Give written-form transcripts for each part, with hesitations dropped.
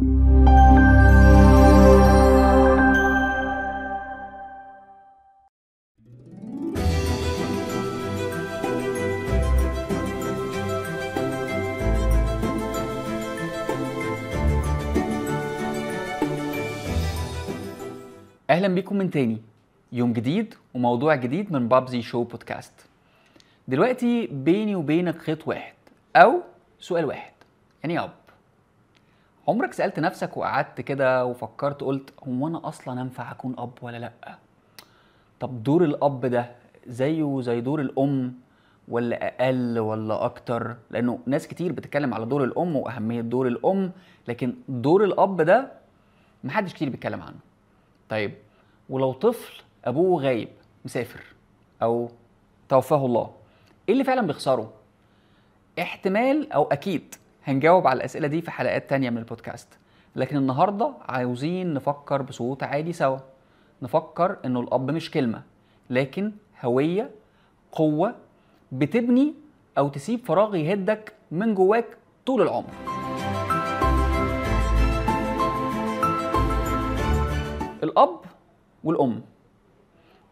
اهلا بيكم من تاني يوم جديد وموضوع جديد من بابزي شو بودكاست. دلوقتي بيني وبينك خيط واحد او سؤال واحد، يعني يا اب عمرك سألت نفسك وقعدت كده وفكرت قلت هو انا اصلا انفع اكون اب ولا لا؟ طب دور الاب ده زيه زي دور الام ولا اقل ولا اكتر؟ لانه ناس كتير بتتكلم على دور الام واهمية دور الام، لكن دور الاب ده محدش كتير بيتكلم عنه. طيب ولو طفل ابوه غايب مسافر او توفاه الله، ايه اللي فعلا بيخسره؟ احتمال او اكيد هنجاوب على الاسئلة دي في حلقات تانية من البودكاست، لكن النهارده عاوزين نفكر بصوت عالي سوا. نفكر انه الاب مش كلمة، لكن هوية، قوة بتبني او تسيب فراغ يهدك من جواك طول العمر. الاب والام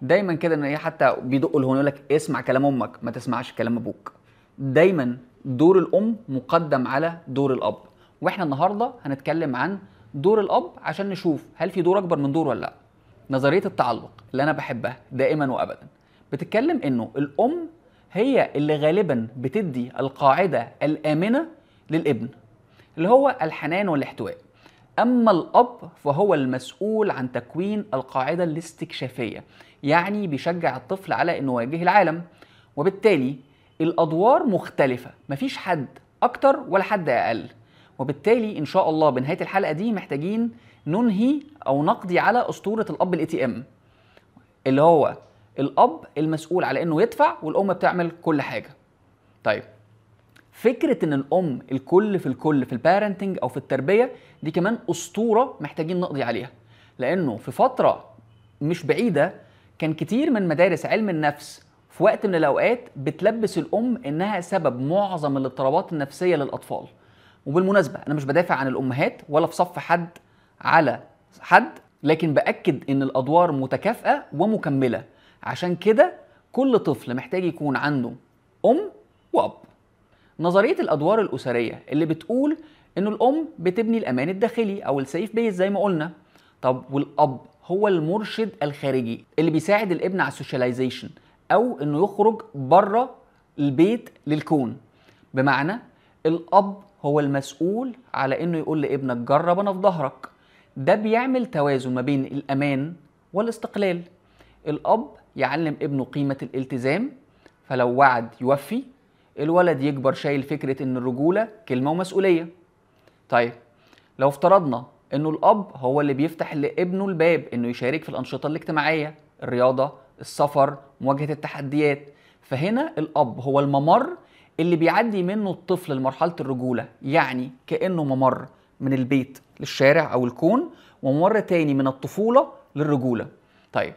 دايما كده ان ايه، حتى بيدقوا الهون يقول لك اسمع كلام امك ما تسمعش كلام ابوك. دايما دور الام مقدم على دور الاب، واحنا النهارده هنتكلم عن دور الاب عشان نشوف هل في دور اكبر من دور ولا لا. نظرية التعلق اللي انا بحبها دائما وابدا بتتكلم انه الام هي اللي غالبا بتدي القاعدة الامنة للابن اللي هو الحنان والاحتواء، أما الأب فهو المسؤول عن تكوين القاعدة الاستكشافية، يعني بيشجع الطفل على أنه يواجه العالم، وبالتالي الأدوار مختلفة، مفيش حد أكتر ولا حد أقل. وبالتالي إن شاء الله بنهاية الحلقة دي محتاجين ننهي أو نقضي على أسطورة الأب ال ATM، اللي هو الأب المسؤول على أنه يدفع والأم بتعمل كل حاجة. طيب فكرة ان الام الكل في الكل في ال parenting او في التربية دي كمان اسطورة محتاجين نقضي عليها، لانه في فترة مش بعيدة كان كتير من مدارس علم النفس في وقت من الاوقات بتلبس الام انها سبب معظم الاضطرابات النفسية للاطفال. وبالمناسبة انا مش بدافع عن الامهات ولا في صف حد على حد، لكن باكد ان الادوار متكافئة ومكملة، عشان كده كل طفل محتاج يكون عنده ام واب. نظرية الأدوار الأسرية اللي بتقول إنه الأم بتبني الأمان الداخلي أو ال safe base زي ما قلنا، طب والأب هو المرشد الخارجي اللي بيساعد الابن على ال socialization أو إنه يخرج بره البيت للكون. بمعنى الأب هو المسؤول على إنه يقول لابنك جرب أنا في ظهرك. ده بيعمل توازن ما بين الأمان والاستقلال. الأب يعلم ابنه قيمة الالتزام، فلو وعد يوفي، الولد يكبر شايل فكرة ان الرجولة كلمة ومسؤولية. طيب لو افترضنا انه الاب هو اللي بيفتح لابنه الباب انه يشارك في الانشطة الاجتماعية، الرياضة، السفر، مواجهة التحديات، فهنا الاب هو الممر اللي بيعدي منه الطفل لمرحلة الرجولة، يعني كأنه ممر من البيت للشارع او الكون، وممر تاني من الطفولة للرجولة. طيب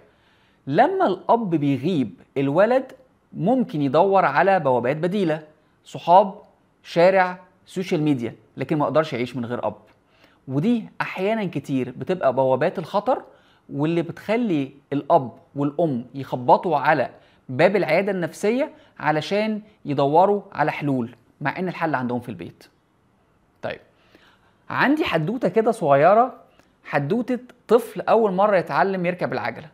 لما الاب بيغيب الولد ممكن يدور على بوابات بديلة، صحاب، شارع، social media، لكن ما اقدرش يعيش من غير اب. ودي احيانا كتير بتبقى بوابات الخطر، واللي بتخلي الاب والام يخبطوا على باب العيادة النفسية علشان يدوروا على حلول، مع ان الحل عندهم في البيت. طيب عندي حدوتة كده صغيرة، حدوتة طفل اول مرة يتعلم يركب العجلة.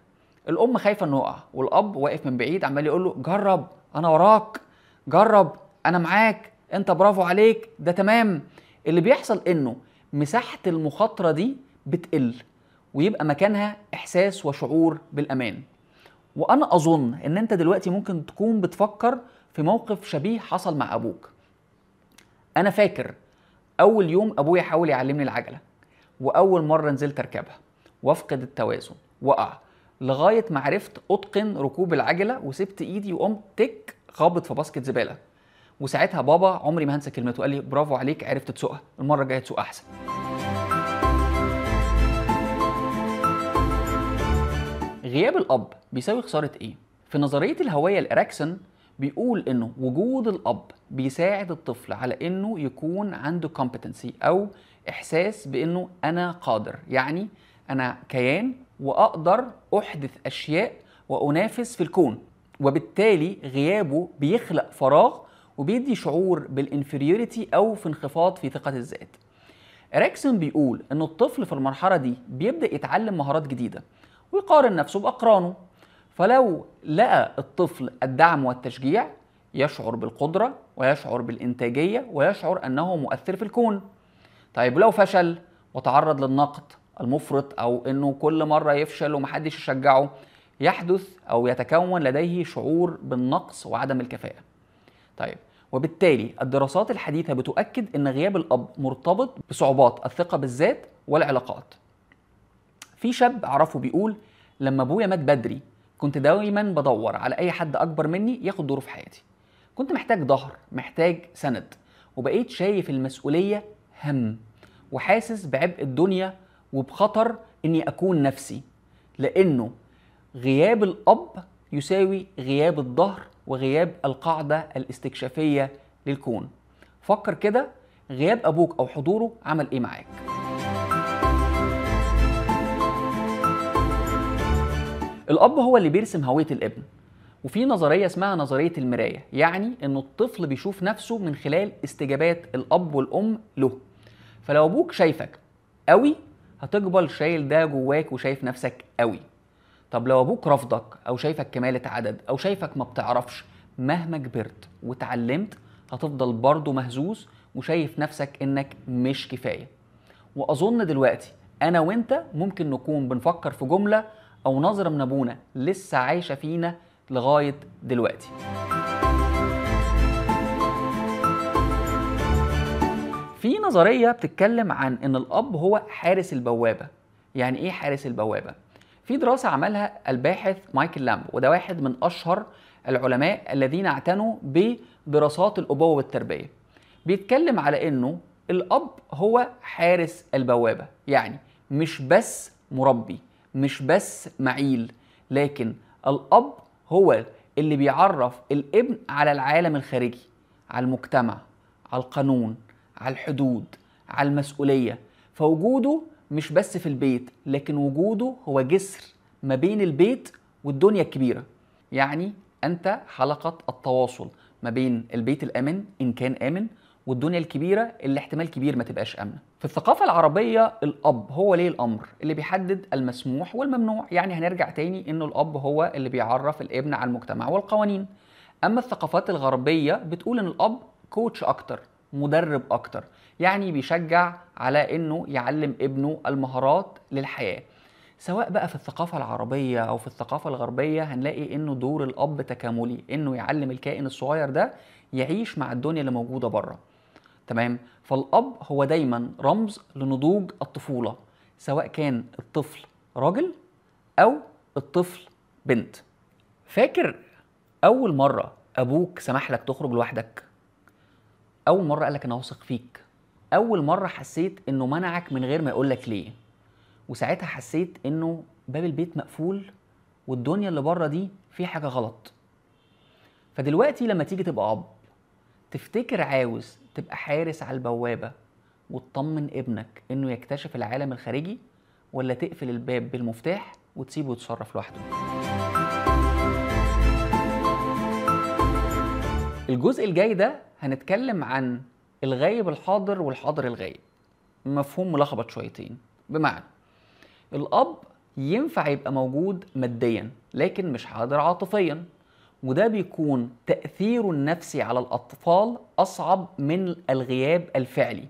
الام خايفة انه يقع، والاب واقف من بعيد عمال يقول له جرب انا وراك، جرب انا معاك، انت برافو عليك، ده تمام. اللي بيحصل انه مساحة المخاطرة دي بتقل، ويبقى مكانها احساس وشعور بالامان. وانا اظن ان انت دلوقتي ممكن تكون بتفكر في موقف شبيه حصل مع ابوك. انا فاكر اول يوم ابويا حاول يعلمني العجلة، واول مرة نزلت اركبها وافقد التوازن وقع، لغاية ما عرفت اتقن ركوب العجلة وسبت ايدي وقمت تك خابط في باسكت زبالة. وساعتها بابا عمري ما هنسى كلمته، قال لي برافو عليك عرفت تسوقها، المرة الجاية تسوق احسن. غياب الاب بيساوي خسارة ايه؟ في نظرية الهوية الاريكسون بيقول انه وجود الاب بيساعد الطفل على انه يكون عنده competency او إحساس بأنه أنا قادر، يعني أنا كيان وأقدر أحدث أشياء وأنافس في الكون، وبالتالي غيابه بيخلق فراغ وبيدي شعور بال inferiority أو في انخفاض في ثقة الذات. إريكسون بيقول إن الطفل في المرحلة دي بيبدأ يتعلم مهارات جديدة ويقارن نفسه بأقرانه، فلو لقى الطفل الدعم والتشجيع يشعر بالقدرة ويشعر بالإنتاجية ويشعر أنه مؤثر في الكون. طيب لو فشل وتعرض للنقد المفرط أو أنه كل مرة يفشل ومحدش يشجعه، يحدث أو يتكون لديه شعور بالنقص وعدم الكفاءة. طيب وبالتالي الدراسات الحديثة بتؤكد أن غياب الأب مرتبط بصعوبات الثقة بالذات والعلاقات. في شاب أعرفه بيقول لما أبويا مات بدري كنت دايما بدور على أي حد أكبر مني ياخد دوره في حياتي، كنت محتاج ظهر، محتاج سند، وبقيت شايف المسؤولية هم وحاسس بعبء الدنيا وبخطر إني أكون نفسي، لأنه غياب الأب يساوي غياب الظهر وغياب القاعدة الاستكشافية للكون. فكر كده، غياب أبوك أو حضوره عمل إيه معاك؟ الأب هو اللي بيرسم هوية الابن، وفي نظرية اسمها نظرية المراية، يعني إن الطفل بيشوف نفسه من خلال استجابات الأب والأم له. فلو أبوك شايفك قوي هتقبل شايل ده جواك وشايف نفسك قوي. طب لو أبوك رفضك أو شايفك كمالة عدد أو شايفك ما بتعرفش، مهما كبرت وتعلمت هتفضل برضه مهزوز وشايف نفسك إنك مش كفاية. وأظن دلوقتي أنا وإنت ممكن نكون بنفكر في جملة أو نظرة من أبونا لسه عايشة فينا لغاية دلوقتي. في نظرية بتتكلم عن إن الأب هو حارس البوابة. يعني إيه حارس البوابة؟ في دراسة عملها الباحث مايكل لامب، وده واحد من أشهر العلماء الذين اعتنوا بدراسات الأبوة والتربية. بيتكلم على إنه الأب هو حارس البوابة، يعني مش بس مربي، مش بس معيل، لكن الأب هو اللي بيعرف الابن على العالم الخارجي، على المجتمع، على القانون، على الحدود، على المسؤولية. فوجوده مش بس في البيت، لكن وجوده هو جسر ما بين البيت والدنيا الكبيرة. يعني أنت حلقة التواصل ما بين البيت الآمن إن كان آمن والدنيا الكبيرة اللي احتمال كبير ما تبقاش آمنة. في الثقافة العربية الأب هو ولي الأمر اللي بيحدد المسموح والممنوع، يعني هنرجع تاني إنه الأب هو اللي بيعرف الابن على المجتمع والقوانين. أما الثقافات الغربية بتقول إن الأب كوتش أكتر، مدرب أكتر، يعني بيشجع على إنه يعلم ابنه المهارات للحياة. سواء بقى في الثقافة العربية أو في الثقافة الغربية هنلاقي إنه دور الأب تكاملي، إنه يعلم الكائن الصغير ده يعيش مع الدنيا اللي موجودة بره. تمام؟ فالأب هو دايما رمز لنضوج الطفولة، سواء كان الطفل راجل أو الطفل بنت. فاكر أول مرة أبوك سمح لك تخرج لوحدك؟ أول مرة قالك أنا واثق فيك؟ أول مرة حسيت إنه منعك من غير ما يقولك ليه؟ وساعتها حسيت إنه باب البيت مقفول والدنيا اللي بره دي في حاجة غلط. فدلوقتي لما تيجي تبقى أب، تفتكر عاوز تبقى حارس على البوابة وتطمن ابنك إنه يكتشف العالم الخارجي، ولا تقفل الباب بالمفتاح وتسيبه يتصرف لوحده؟ الجزء الجاي ده هنتكلم عن الغايب الحاضر والحاضر الغايب. مفهوم ملخبط شويتين، بمعنى الأب ينفع يبقى موجود ماديا لكن مش حاضر عاطفيا، وده بيكون تأثيره النفسي على الأطفال أصعب من الغياب الفعلي،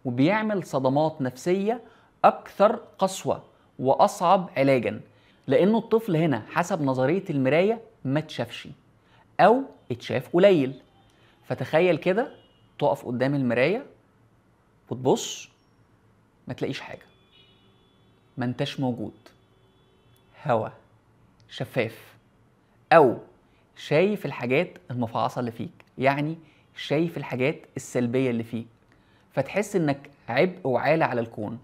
وبيعمل صدمات نفسية أكثر قسوة وأصعب علاجا، لأنه الطفل هنا حسب نظرية المراية ما اتشافش أو اتشاف قليل. فتخيل كده تقف قدام المراية وتبص ما تلاقيش حاجة، ما انتش موجود، هوا شفاف، أو شايف الحاجات المفعصة اللي فيك، يعني شايف الحاجات السلبية اللي فيك، فتحس انك عبء وعالة على الكون.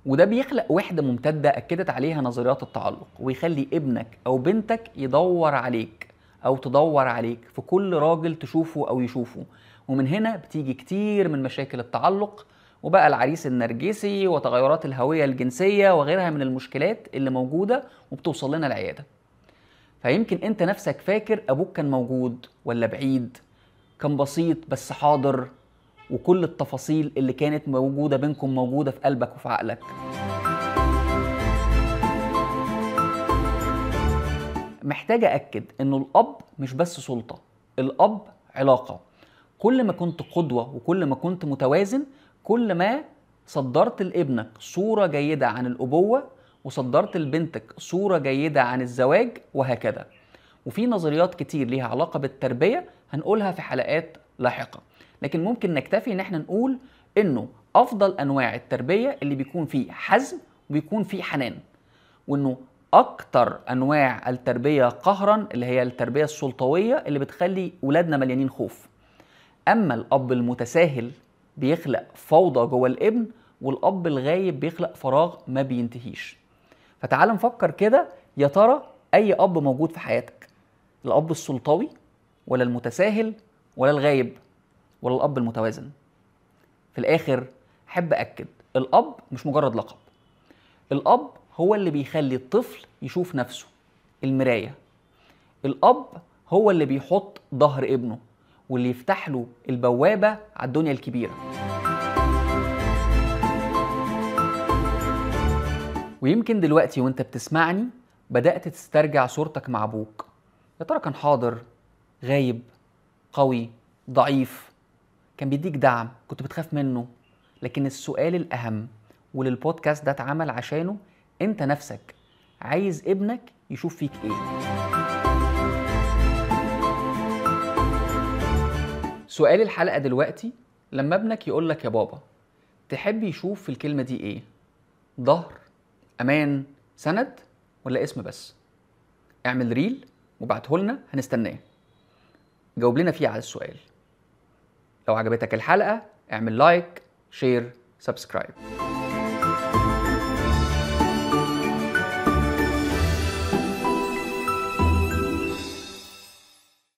وده بيخلق وحدة ممتدة أكدت عليها نظريات التعلق، ويخلي ابنك أو بنتك يدور عليك أو تدور عليك في كل راجل تشوفه أو يشوفه. ومن هنا بتيجي كتير من مشاكل التعلق وبقى العريس النرجسي وتغيرات الهوية الجنسية وغيرها من المشكلات اللي موجودة وبتوصل لنا العيادة. فيمكن انت نفسك فاكر ابوك كان موجود ولا بعيد، كان بسيط بس حاضر، وكل التفاصيل اللي كانت موجودة بينكم موجودة في قلبك وفي عقلك. محتاج أأكد إنه الأب مش بس سلطة، الأب علاقة. كل ما كنت قدوة وكل ما كنت متوازن، كل ما صدرت لابنك صورة جيدة عن الأبوة، وصدرت لبنتك صورة جيدة عن الزواج، وهكذا. وفي نظريات كتير ليها علاقة بالتربية هنقولها في حلقات لاحقة، لكن ممكن نكتفي إن احنا نقول إنه أفضل أنواع التربية اللي بيكون فيه حزم وبيكون فيه حنان، وإنه أكتر أنواع التربية قهرا اللي هي التربية السلطوية اللي بتخلي ولادنا مليانين خوف. أما الأب المتساهل بيخلق فوضى جوه الابن، والأب الغايب بيخلق فراغ ما بينتهيش. فتعال نفكر كده، يا ترى أي أب موجود في حياتك؟ الأب السلطوي ولا المتساهل ولا الغايب ولا الأب المتوازن؟ في الآخر أحب أكد، الأب مش مجرد لقب. الأب هو اللي بيخلي الطفل يشوف نفسه، المراية. الأب هو اللي بيحط ظهر ابنه واللي يفتح له البوابة على الدنيا الكبيرة. ويمكن دلوقتي وانت بتسمعني بدأت تسترجع صورتك مع أبوك. يا ترى كان حاضر، غايب، قوي، ضعيف، كان بيديك دعم، كنت بتخاف منه؟ لكن السؤال الأهم واللي البودكاست ده اتعمل عشانه، انت نفسك عايز ابنك يشوف فيك ايه؟ سؤال الحلقة دلوقتي، لما ابنك يقولك يا بابا، تحب يشوف في الكلمة دي ايه؟ ظهر، امان، سند، ولا اسم بس؟ اعمل ريل وبعتهولنا، هنستناه. جاوب لنا فيه على السؤال. لو عجبتك الحلقة اعمل like، share، subscribe.